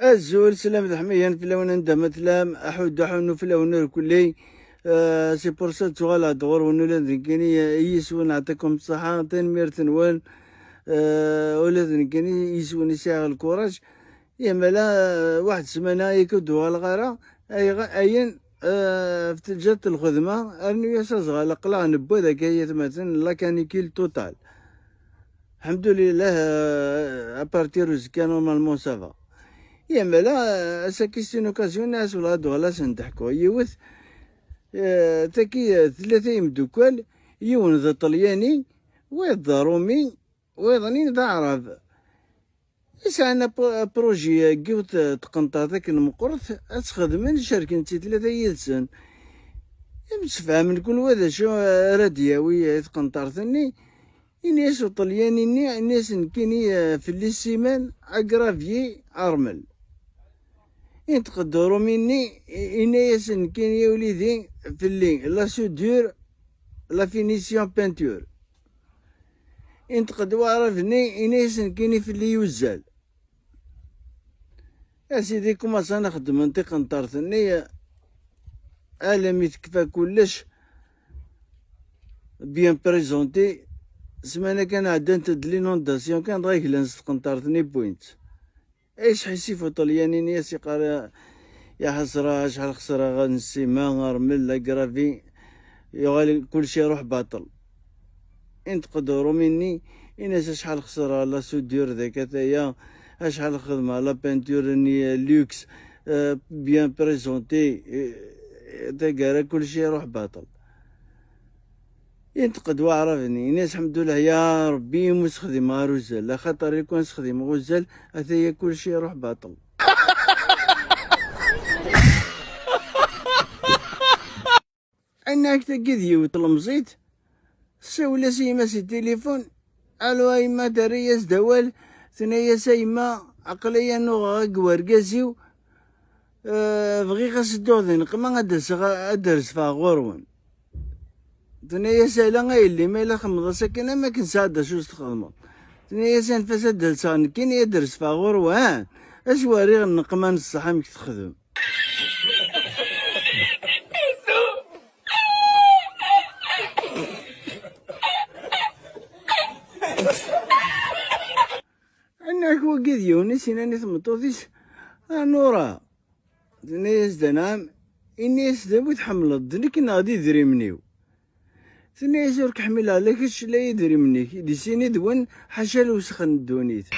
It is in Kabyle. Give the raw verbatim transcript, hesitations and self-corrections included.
Azul, slam d ḥmiyan fell-awen anda ma tellam, aḥuddu aḥunnu fell-awen irkelli. Euh, c'est pour ça tuɣaleɣ-d ɣur-wen ula d nekkini, euh, i yiswen ɛṭakum ṣṣaḥa, tanemmirt-nwen. Euh, ula d nekkini i yiswen i sɛiɣ lkuraj. Yamala, euh, waḥed ssmana yakk ur d-uɣaleɣ ara, ayɣ-, ayen, euh, f teǧǧa-t lxedma, rnu-yas aẓɣal, aql-aɣ newwi-d akka yatmaten, la canicule totale. Ḥemdulillah, euh, à partir uzekka, normalement, ça va. Yamala, euh, ass-agi, c'est une occasion, nniɣ-as, wala ad uɣaleɣ ad sen-d-ḥkuɣ yiwet. Euh, tagi, euh, tlata yemdukkal, yiwen d Ṭelyani, wayeḍ d Aṛumi, wayeḍnin d Aɛrab. Sɛan apro-, apṛuji n yiwet, euh, tqenṭert akken meqqret, ad tt-xedmen, cerken-tt i tlata yid-sen. Msefhamen kul wa d acu, euh, ara d-yawi, euh, tqenṭert-nni. Ini-as uṭelyani-nni, ini-as nekkini, eh, fell-i ssiman, agravier, armel. Inṭeq-d urumi-nni, i-, ini-as nekkini a wlidi fell-i, la soudure, la finition, peinture. Inṭeq-d waɛrab-nni, ini-as nekkini fell-i uzzal. A sidi, kumaṣan xeddmen tiqenṭert-nni, alami tekfa kullec, bien présenté. Ssmana kan ɛeddant-d l'inondation kan, dɣa glan s tqenṭert-nni, wwin-tt. Ay sḥissif uṭelyani-nni, as iqqar: "Ya ḥasra, acḥal xesreɣ n ssima, armel, agravi." Yuɣal kulci iruḥ baṭel. Inṭeq-d urumi-nni, ini-as: "Acḥal xesreɣ la soudure deg ataya, acḥal xedmeɣ la peinture-nni, luxe, euh, bien présenté, euh, taggara kulci iruḥ baṭel." Inṭeq-d waɛrab-nni, ini-as: "Ḥemdullah ya Rebbi imi ur sexdimeɣ ara uzzal, axaṭer i kun sexdimeɣ uzzal, ataya kulci iruḥ baṭel." Annak tagi d yiwet tlemẓit, tessawel-as i yemma-s i tilifun: "Alo a yemma", terra-yas-d awal, tenna-yas: "A yemma, aql-iyi nuɣeɣ deg wergaz-iw, eh, bɣiɣ ad s-dduɣ di nneqma, ad d-aseɣ, ad d-resfeɣ ɣur-wen." Tenna-yas: "Ala a yelli, ma yella xedmeḍ-as akken, am akken tesɛa d acu s-txedmeḍ." Tenna-yas: "Anef-as ad d-alseɣ nekkini, ad d-resfeɣ ɣur-wen, ah, ad s-wariɣ nneqma n ṣṣeḥ amek texdem." Annak wagi d yiwen i s-inan i tmeṭṭut-is: "A Nura," tenna-yas-d: "Anɛam." Ini-as-d: "Awi tḥemmleḍ, d nekk neɣ d idrimen-iw?" Tenna-yas: "Ur k-ḥmileɣ la kečč la idrimen-ik, di sin yid-wen ḥaca lewsex n ddunit."